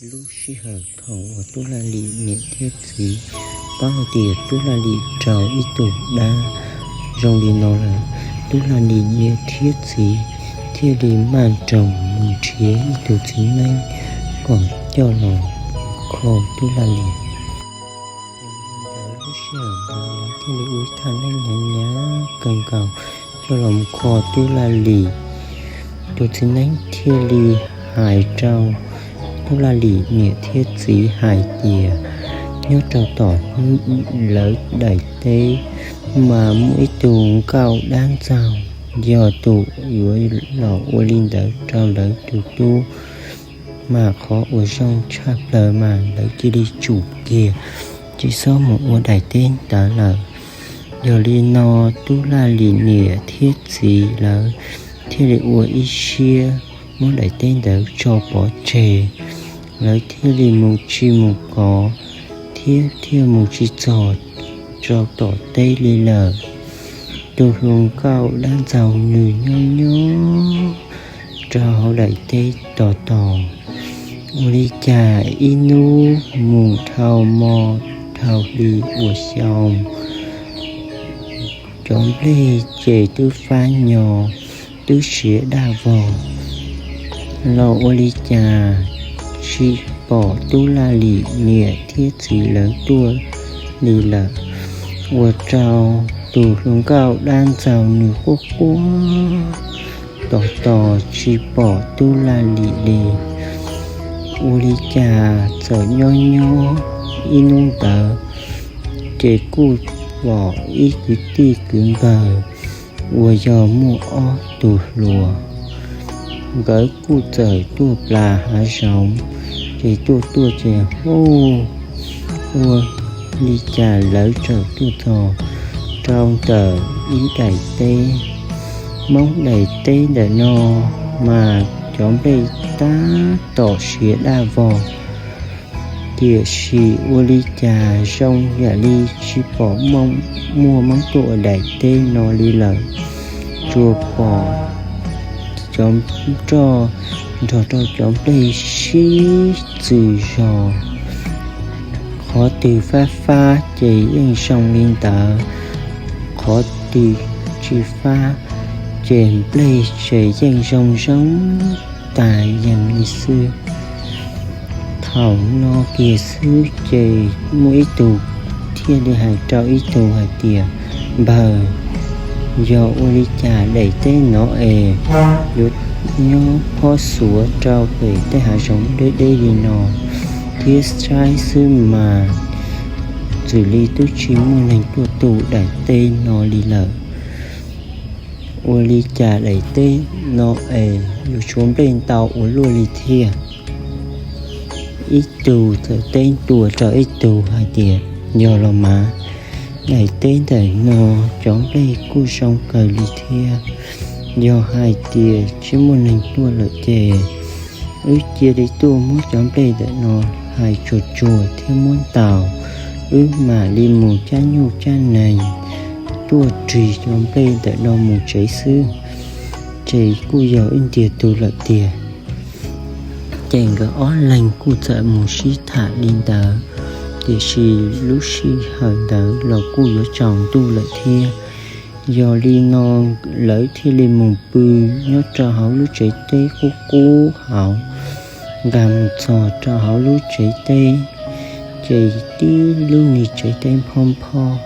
Lub sij hawm thaum uas Tub Laj Lim niam thiab txiv paub hais tias Tub Laj Lim raug ib tug dab zoo li no lawm, Tub Laj Lim niam thiab txiv thiaj li maj nroos mus nrhiav ib tug txiv neeb kom coj los kho Tub Laj Lim. Yog li ntawd lub sij hawm ntawd lawv thiaj li ua ib thaj neeb hnyav hnyav kawg nkaus coj los mus kho Tub Laj Lim. Tus txiv neeb thiaj li hais rau Tub Laj Lim niam thiab txiv hais tias nyob rau tom lawv daim teb mas muaj ib tug nkauj dab ntxaug, yog tus yuav los ua li ntawd rau lawv tus tub, mas qhov uas zoo tshaj plaws mas lawv cia li tsum kiag, tsis txhob mus ua daim teb ntawd lawm. Yog li no Tub Laj Lim niam thiab txiv lawv thiaj li ua ib siab muab daim teb ntawd tso pov tseg. Lawv thiaj li mus tsis mus kov, thiab thiaj mus tsis txog rau tom teb li lawm. Tus hluas nkauj dab ntxaug nws nyob nyob rau hauv daim teb tos tos. Ua li cas ib hnub mus dhau hmo dhau hli uas xyoo, cov nplej ces twb fab nyo, twb siav daj vog los ua li cas tsis pom Tub Laj Lim niam thiab txiv lawv tuaj li lawm. Ua rau tus hluas nkauj dab ntxaug nws quaj quaj tos tos tsis pom Tub Laj Lim li. Ua li cas txawm nyob nyob ib hnub ntawd ces kuj pom ib kwv tij kwv npawg uas yog muaj ob tug hluas, nkawd kuj txawm tuaj plas hav zoov, ces tuaj tuaj ces hu, ua li cas lawv txawm tuaj txog rau ntawm ib daim teb. Hmoob daim teb ntawm no mas cov nplej tab tom siav daj vog, tiam sis ua li cas zoo yam li tsis pom muaj hmoob tuaj ua daim teb no li lawm. Tsuas pom cov nroj nrog rau cov nplej sib txwm zos. Qhov twg fab fab ces yeej zoo li ntawd, qhov twg tsis fab ces nplej ces yeej zoo zoo tas yees li xwb. Thaum no kiag xwb ces muaj ib tug thiaj li hais rau ib tug hais tias, npawg, yog ua li cas daim teb no es yuav nyob phob xuav rau pem tej hav zoov deb deb li no, thiab saib xwb mas xws li twb tsis muaj neeg tuaj tu daim teb no li lawm. Ua li cas daim teb no es yuav tshuav nplej ntau ua luaj li thiab? Ib tug txawm teb tua rau ib tug hais tias, yog los mas, daim teb ntawm no cov nplej kuj zoo kawg li thiab. Yog hais tias tsis muaj neeg tuaj lawm ces wb cia li tuaj muab cov nplej ntawm no hais tsuag tsuag thiab muab ntaus, wb mam li mus cab nyuj cab nees tuaj ris cov nplej ntawm no mus tsev xwb, ces kuj yog ib ntiag tug lawm tiag. Ces nkawd ob leeg kuj txawm mus sib tham li ntawd, tiam sis lub sij hawm ntawd los kuj yuav tsaus ntuj lawm thiab. Yog li no lawv thiaj li mus pw nyob rau hauv lub tsev teb qub qub hauv. Nkag mus txog rau hauv lub tsev teb, ces tib lub niag tsev teb phob phob,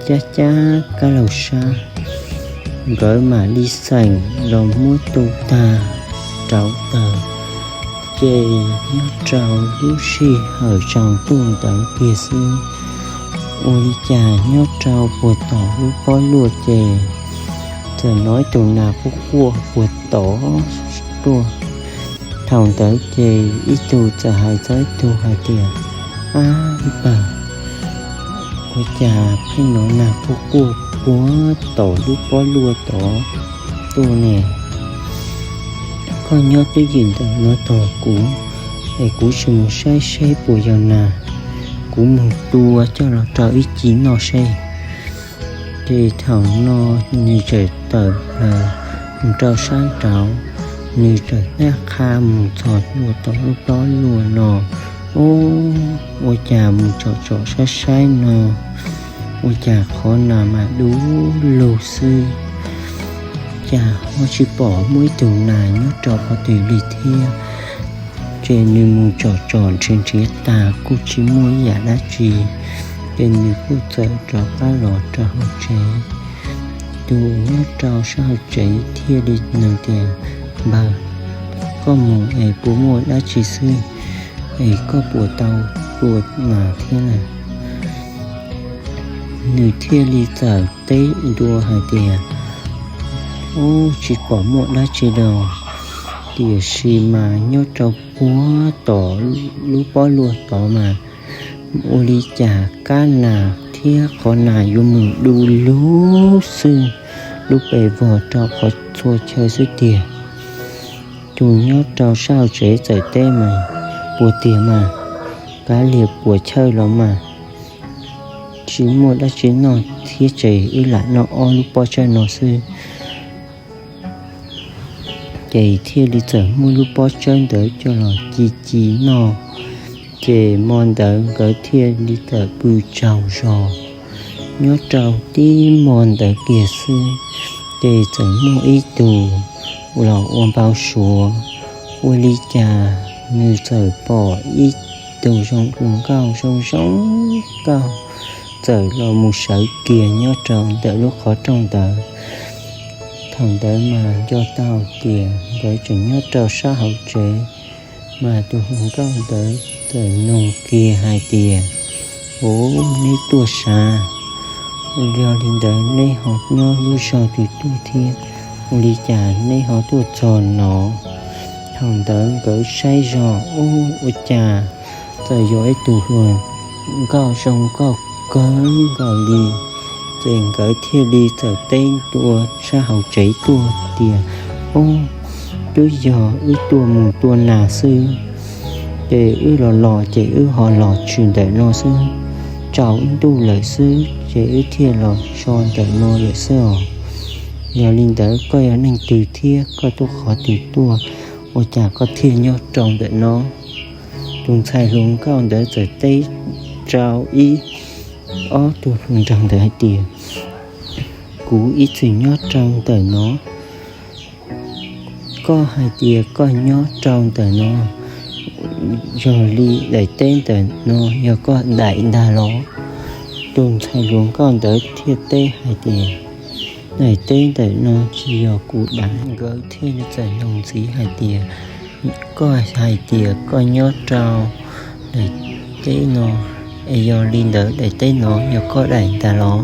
cab cab kab laug sab. Nkawd mam li xeem los muab tu tag rauv taws, ces nyob rau lub sij hawm tsaus ntuj ntawd kiag xwb, ua li cas nyob rau puag tom lub pob luaj ces txawm hnov ib tug nas quaj quaj puag tod tuaj. Thaum ntawd ces ib tug txawm hais txog ib tug hais tias, ab npawg, ua cas pheej hnov nas quaj quaj puag tom lub pob luaj tod tuaj ne? Koj nyob twj ywm ntawm no tos kuv, es kuv sim mus saib seb puas yog nas, kuv mus tua coj los rau ib ci noj seb. Ces thaum no nws txawm tawm plaws mus rau sab nraud, Nws txawm tab qha mus txog dua tom lub pob luaj no, ub, ua cas mus tsom tsom saib saib no, ua cas qhov nas mas du lug xwb, cas ho tsis pom muaj ib tug nas nyob rau qhov twg li thiab. Ces nws mus tsom tsom nrhiav nrhiav tas kuj tsis muaj ib yam dab tsi, ces nws kuj txawm rov qab los rau hauv tsev. Tus nyob rau sab hauv tsev thiaj li nug tias, Npawg, koj mus es puas muaj dab tsi xwb, es koj puas tau tua nas thiab na? Nws thiaj li txawm teb dua hais tias, Ub, tsis pom muaj dab tsi los, tiam sis mas nyob rau puag tom lub pob luaj tod mas ua li cas kab nas thiab qhov nas yuav mus du lug xwb, lub pes vog rau qhov txhua chaw xwb tiag. Tus nyob rau sab hauv tsev txawm teb mas, Puas tiag mas, kav liam puas chawj los mas, tsis muaj dab tsi noj thiab ces wb lam noj ob lub pob tsawb no xwb. Ces thiaj li txawm muab lub pob tsawb ntawd coj los ci ci noj. Ces hmo ntawd nkawd thiaj li txawm pw tsaug zog. Nyob rau tib hmo ntawd kiag xwb, ces txawm muaj ib tug los ua npau suav, ua li cas nws txawm pom ib tug zoo hluas nkauj zoo zoo nkauj txawm los mus sawv kiag nyob rau ntawm lub qhov rooj ntawd. Thaum ntawd mas nco tau tias nkawd tseem nyob rau sab hauv tsev, mas tus hluas nkauj ntawd txawm nug kiag hais tias, Ub, neb tuaj sav? Yog li ntawd neb ho nyob lub zog twg tuaj thiab? Ua li cas neb ho tuaj txog no? Thaum ntawd nkawd saib zog, ub, ua cas txawm yog ib tug hluas nkauj zoo nkauj kawg nkaus li. Ces nkawd thiaj li txawm teb dua sab hauv tsev tuaj tias, Ub, twb yog wb tuaj mus tua nas xwb, ces wb los los ces wb ho los tshwm ntawm no xwb. Tsaus ntuj lawm xwb ces wb thiaj los so ntawm no lawm xwb os. Yog li ntawd koj yog neeg twg thiab koj tuaj qhov twg tuaj, ua cas koj thiaj nyob rau ntawm no? Tus ntxhais hluas nkauj ntawd txawm teb rau ib ob tug hluas nraug ntawd hais tias, Kuv ib txwm nyob rau ntawm no. Koj hais tias koj nyob rau ntawm no, yog li daim teb ntawm no yog koj daim ntag los? Tus ntxhais hluas nkauj ntawd thiaj teb hais tias, Daim teb ntawm no tsis yog kuv daim. Nkawd thiaj li txawm nug ntxiv hais tias, Koj hais tias koj nyob rau daim teb no, es yog li ntawd daim teb no yog koj daim ntag los?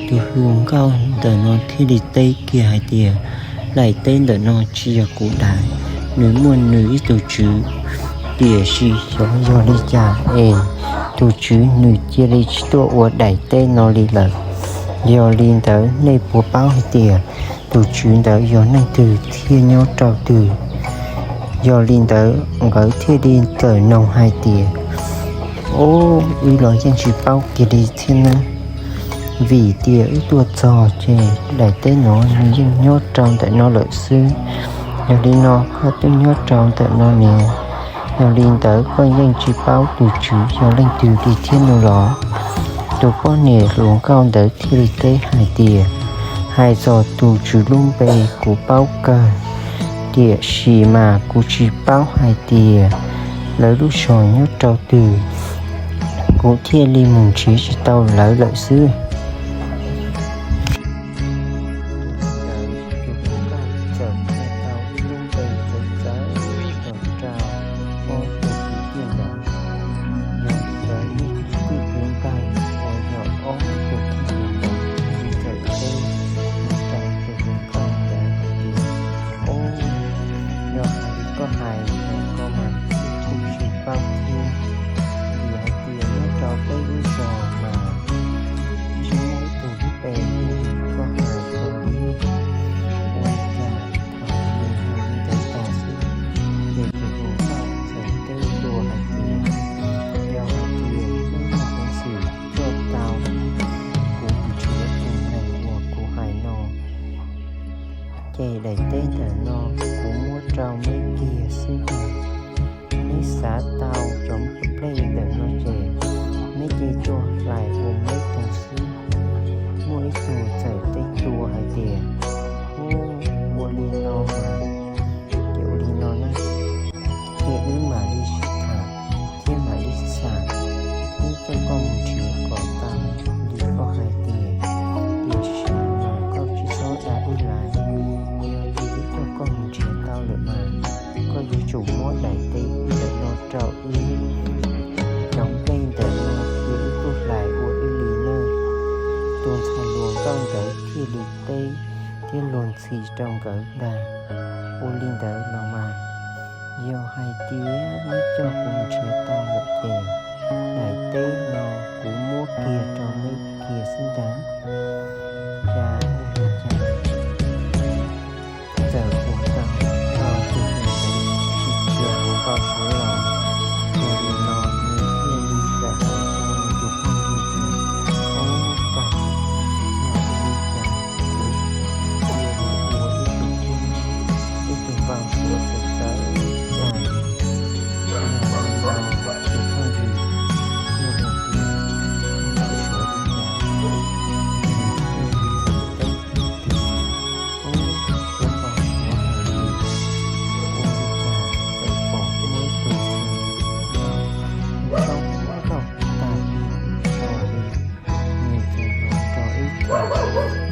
Tus hluas nkauj ntawm no thiaj li teb kiag hais tias, Daim teb ntawm no tsis yog kuv daim, nws muaj nws ib tug tswv, tiam sis xyov yog li cas es tus tswv nws cia li tsis tuaj ua daim teb no li lawm. Yog li ntawd nej puas paub hais tias tus tswv ntawd yog neeg twg thiab nyob rau twg? Yog li ntawd nkawd thiaj li txawm nug hais tias, Ub, wb los yeej tsis paub kiag li thiab na, vim tias wb tuaj txog ces daim teb no nws yeej nyob rau ntawm no lawm xwb. Yog li no koj twb nyob rau ntawm no ne, yog li ntawd koj yeej tsis paub tus tswv yog leej twg li thiab no los? Tus poj niam hluas nkauj ntawd thiaj li teb hais tias, Hais txog tus tswv lub npe kuv paub kawg, tiam sis mas kuv tsis paub hais tias lawv lub zos nyob rau twg, kuv thiaj li mus nrhiav tsis tau lawv lawm xwb. Tus hluas nkauj txawm hais tau ib lub npe txawv txawv rau ob tug kwv tij ntawd, yog li ntawd ib tug kwv tij kwv npawg uas yog ob tug kwv tij ntawd thiaj li txawm teb rau tus hluas nkauj ntawd hais tias, Ob, yog hais li koj hais no koj mas kuv kuj tsis paub thiab, vim hais tias nyob rau peb lub zos mas xav tau cov nplej ntawm no ces neb cia li tuaj hlais ua neb tug xwb. Muaj ib tug txawm teb ntua hais tias, Ub, ua li no mas, ces ua li no na, ces wb mam li sib tham thiab mam li xam, wb coj koj mus nrhiav kom tau li koj hais tias, tiam sis mas koj tsis txhob da wb lawm, yog tias wb coj koj mus nrhiav tau lawm mas koj yuav tsum muab daim teb ntawm no rau wb, cov nplej ntawm no ces wb tuaj hlais ua wb li nawb. Tus ntxhais hluas nkauj ntawd thiaj li teb thiab luag ntxhi rau nkawd ntag, Ua li ntawd los mas, yog hais tias neb coj kuv mus nrhiav tau lawm ces daim teb no kuv muab kiag rau neb kiag xwb ntag. Cas ua li cas txawm ua tau rau tus hluas ntawd tsis cia hauv npau suav los, yog li no nws thiaj li txawm hais rau nws tus phooj ywg tias, Ob, koj, yog li cas kuv cia li ua ib tug, ib tug npau suav txawv txawv tas li. Yog li no tus phooj ywg thiaj li tias, Koj npau suav li cas? Nws thiaj li teb tias, Ub, kuv npau suav heev li, ua li cas txawm pom muaj ib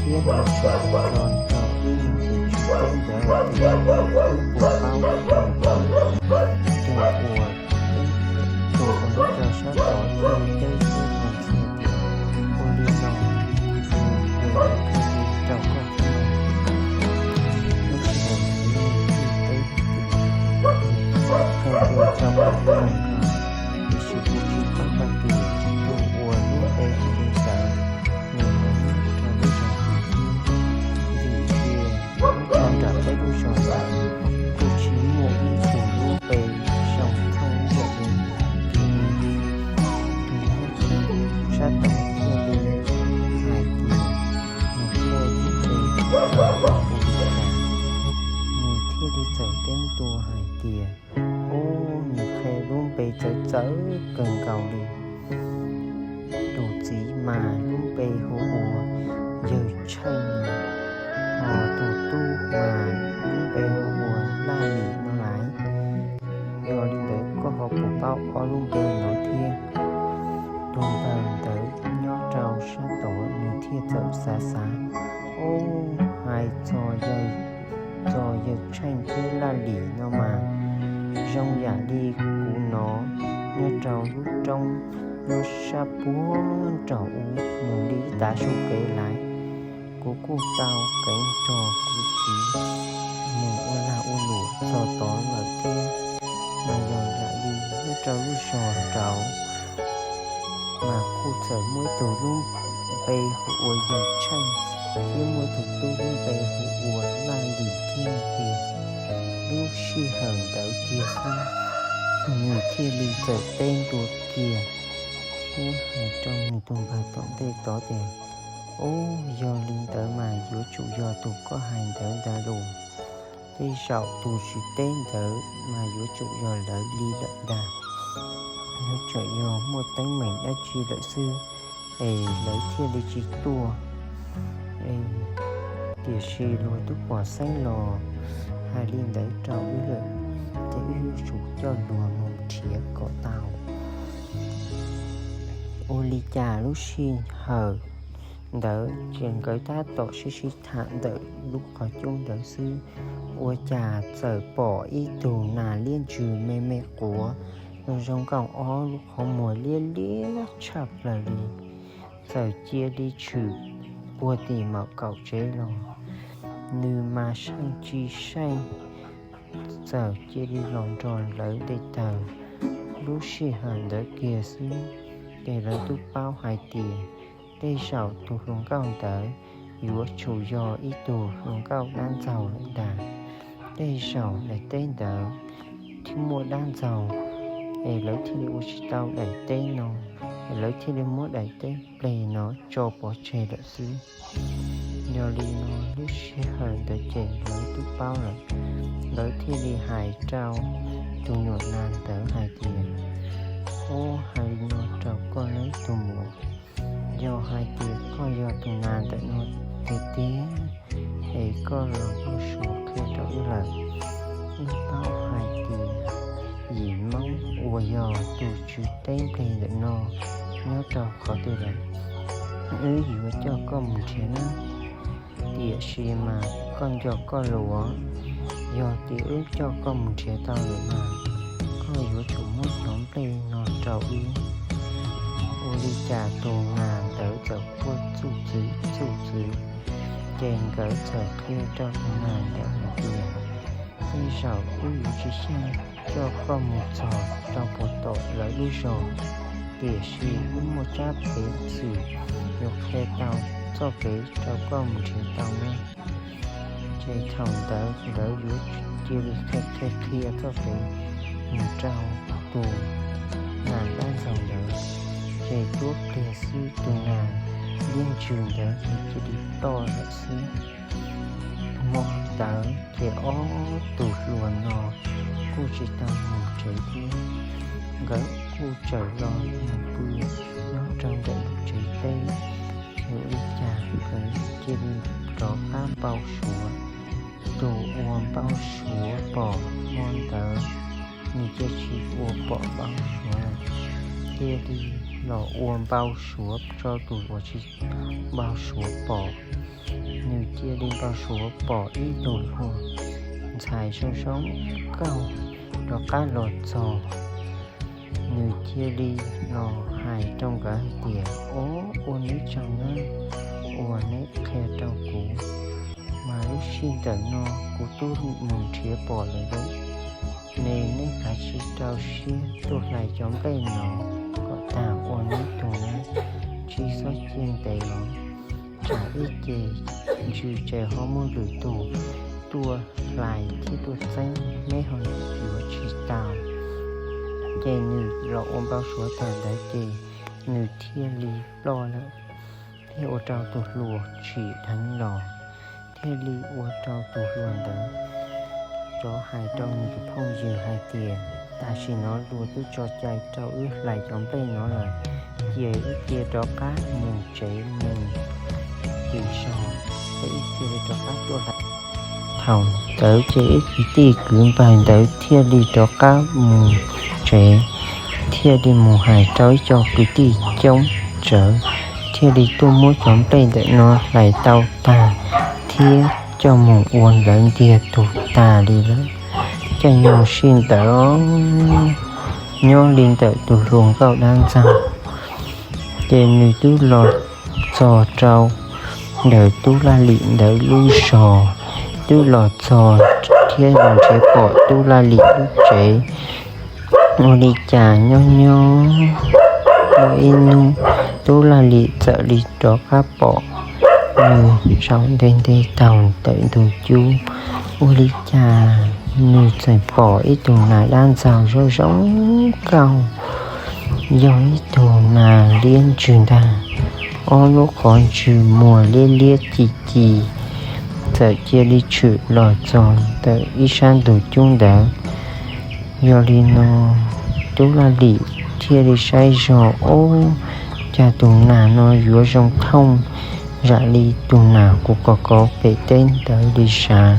tug txiv nraug zoo nkauj tag li tso li. Nws txawm los rau ib thaum thiab nws txawm los rau ib nyuag tus tsis paub ntawd hais tias, Wb puas paub tus ntawd? Tus uas, tus uas nyob rau sab tod thiaj li teb rau tus ntxhais tias, Ua li no, nws yog tus thiaj li rau koj thiab mas. Lub sij hawm ntawd nws thiaj teb tias, Nws qhia ntua rau kuv tag nrho, tiam sis kuv tsis paub hais tias tus uas lub npe hu li ntawd nws ho nyob rau lub zos twg thiab, vim tias nyob rau nram peb lub zos ntawd kuj tsis muaj ib tug lub npe zoo thooj ib yam li. Tus nyob sab tod thiaj li hais tias, Nws qhia lub npe hu li cas? Nws thiaj li txawm teb ntua hais tias, Ub, nws qhia lub npe txawv txawv kawg nkaus li. Tus txiv mas lub npe hu ua Yawg Tsheej no, ho tus tub mas lub npe hu ua Laj Lim no lawm. Yog li ntawd koj ho puas paub ob lub npe no thiab? Tus npawg ntawd nyob rau sab tod nws thiaj txawm xav xav, Ub, hais txog yawg, txog Yawg Tsheej thiab Laj Lim no mas zoo yam li kuv hnov nyob rau lub roob nyob sab puag nraum ub mus li ib tav su kev lawm. Kuv kuj tau keev nrog kuv txiv mus ua lag ua luam txog tod lawm thiab, mas yog yam li nyob rau lub zos nraud mas kuj txawm muaj ib tug lub npe hu ua Yawg Tsheej, thiab muaj ib tug tub lub npe hu ua Laj Lim thiab no tiag. Lub sij hawm ntawd kiag xwb, nws thiaj li txawm teb ntua kiag thiab hais rau nws tus npawg tom ntej tod tias, Ub, yog li ntawd mas yuav tsum yog tus koj hais ntawd ntag lauj. Tej zaum tus tsis teb ntawd mas yuav tsum yog lawv li lawm ntag. Yuav tsum yog muaj teeb meem dab tsi lawm xwb, es lawv thiaj li tsis tuaj. Tiam sis luag twb pom xeeb los hais li ntawd rau wb lawm, ces wb yuav tsum coj luag mus nrhiav kom tau. Ua li cas lub sij hawm ntawd ces nkawd tab tom sib sib tham ntawm lub qhov cub ntawd xwb, ua cas txawm pom ib tug nas liab ntsws me me quav, zoo zoo nkauj, ob lub qhov muag liab liab tshaj plaws li, txawm cia li tshwm puag tim mom kaum tsev los. Nws mas seej tsis seej, txawm cia li los nrog lawv nte taws. Lub sij hawm ntawd kiag xwb, ces lawv twb paub hais tias tej zaum tus hluas nkauj ntawd yuav tsum yog ib tug hluas nkauj dab ntxaug lawm ntag. Tej zaum daim teb ntawd thiaj muaj dab ntxaug, es lawv thiaj li ua tsis tau daim teb no, es lawv thiaj li muab daim teb pleg no tso pov tseg lawm xwb. Yog li no lub sij hawm ntawd ces lawv twb paub lawm, lawv thiaj li hais rau tus nyuam nas ntawd hais tias, Ub, hais li no rau koj nawb tus muam, yog hais tias koj yog tus nas ntawm no tiag tiag, es koj los npau suav qhia rau wb lawm. Wb paub hais tias yim Hmoob uas yog tus tswv teb nplej ntawm no nyob rau qhov twg lawm, wb yuav coj koj mus nrhiav nawb. Tiam sis mas koj nco koj lus, yog tias wb coj koj mus nrhiav tau lawm mas koj yuav tsum muab cov nplej no rau wb. Ua li cas tus nas ntawd txawm quaj txuj txwv txuj txwv, ces nkawd txawm qhia rau tus nas ntawd hais tias, Tej zaum wb yuav tsis xyeej coj koj mus txog rau puag tom lawv lub zos, tiam sis wb muaj tsab pev xwm yuav qhia tau txoj kev rau koj mus nrhiav tau nawb. Ces thaum ntawd nkawd yuav cia li qhia qhia txoj kev mus rau tus nas dab ntxaug ntawd, ces tuab pliag xwb tus nas liab ntsws ntawd cia li ploj lawm xwb. Hmo ntawd ces ob tug hluas no kuj tsis tau mus tsev thiab, nkawd kuj txawm los mus pw nyob rau ntawm lub tsev teb. Ces ua li cas nkawd cia li rov qab npau suav. Tus uas npau suav pom hmo ntawd, nws cia li ua pom npau suav, cia li los ua npau suav rau tus uas tsis npau suav pom. Nws cia li npau suav pom ib tug hluas ntxhais zoo zoo nkauj rov qab los txog. Nws cia li los hais rau nkawd hais tias, Ob, ua neb tsaug nawb uas neb qhia rau kuv, mas lub sij ntawm no kuv twb mus nrhiav pom lawm lauj. Ne neb kav tsij rau siab tuaj hlais cov nplej no kom tag ua neb tug nawb, tsis txhob cia ntev los, tsam ib ce ntsws ces ho muaj lwm tus tuaj hlais thiab tuaj txeeb, neb ho yuav tsis tau. Ces nws los ua npau suav tag ntawd ces nws thiaj li ploj lawm, thiaj ua rau tus hluas tsim dheev los, thiaj li ua rau tus hluas ntawd rov hais rau nws tus phooj ywg hais tias, Tam sim no luag twb tso cai rau wb hlais cov nplej no lawm, cia wb cia rov qab mus tsev mus tim zos, ces wb cia li rov qab tuaj hlais. Thaum ntawd ces ib kwv tij kwv npawg ntawd thiaj li rov qab mus tsev, thiaj li mus hais rau ib co kwv tij coob tsawv, thiaj li tuaj muab cov nplej ntawm no hlais tau tag thiab coj mus ua lawv ntiag tug tag li lawm. Caij nyoog sij ntawd nyob li ntawm tus hluas nkauj dab ntxaug, ces nws twb los txog rau ntawm tub Laj Lim ntawd lub zos, twb los txog thiab los nrhiav pom tub Laj Lim lub tsev. Ua li cas nyob nyob muaj ib hnub tub Laj Lim txawm li rov qab pom nws zaum nte nte taug ntawm ntug cub. Ua li cas nws txawm pom ib tug nas dab ntxaug zoo zoo nkauj, yog ib tug nas liab ntsws ntag, ob lub qhov ntsws muag liab liab ci ci, txawm cia li tshwm los txog ntawm ib sab ntug cub ntawd. Yog li no tub Laj Lim thiaj li saib zog, Ob, cas tus nas no yuav zoo thooj zam li tus nas kuv kov kov pem teb ntawd li sav.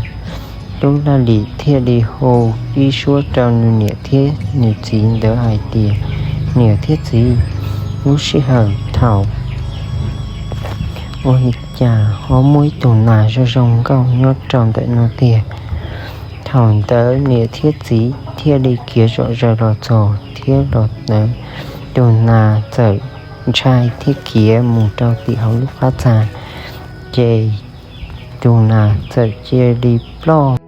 Tub Laj Lim thiaj li hu ib suab rau nws niam thiab nws txiv ntawd hais tias, Niam thiab txiv, lub sij hawm thaum ua li cas ho muaj ib tug nas zoo zoo nkauj nyob rau ntawm no tiag? Thaum ntawd niam thiab txiv thiaj li khiav zom zaws los txog thiab los ntawd, tus nas txawm ntshai thiab khiav mus rau tim hauv lub qab txag, ces tus nas txawm cia li ploj.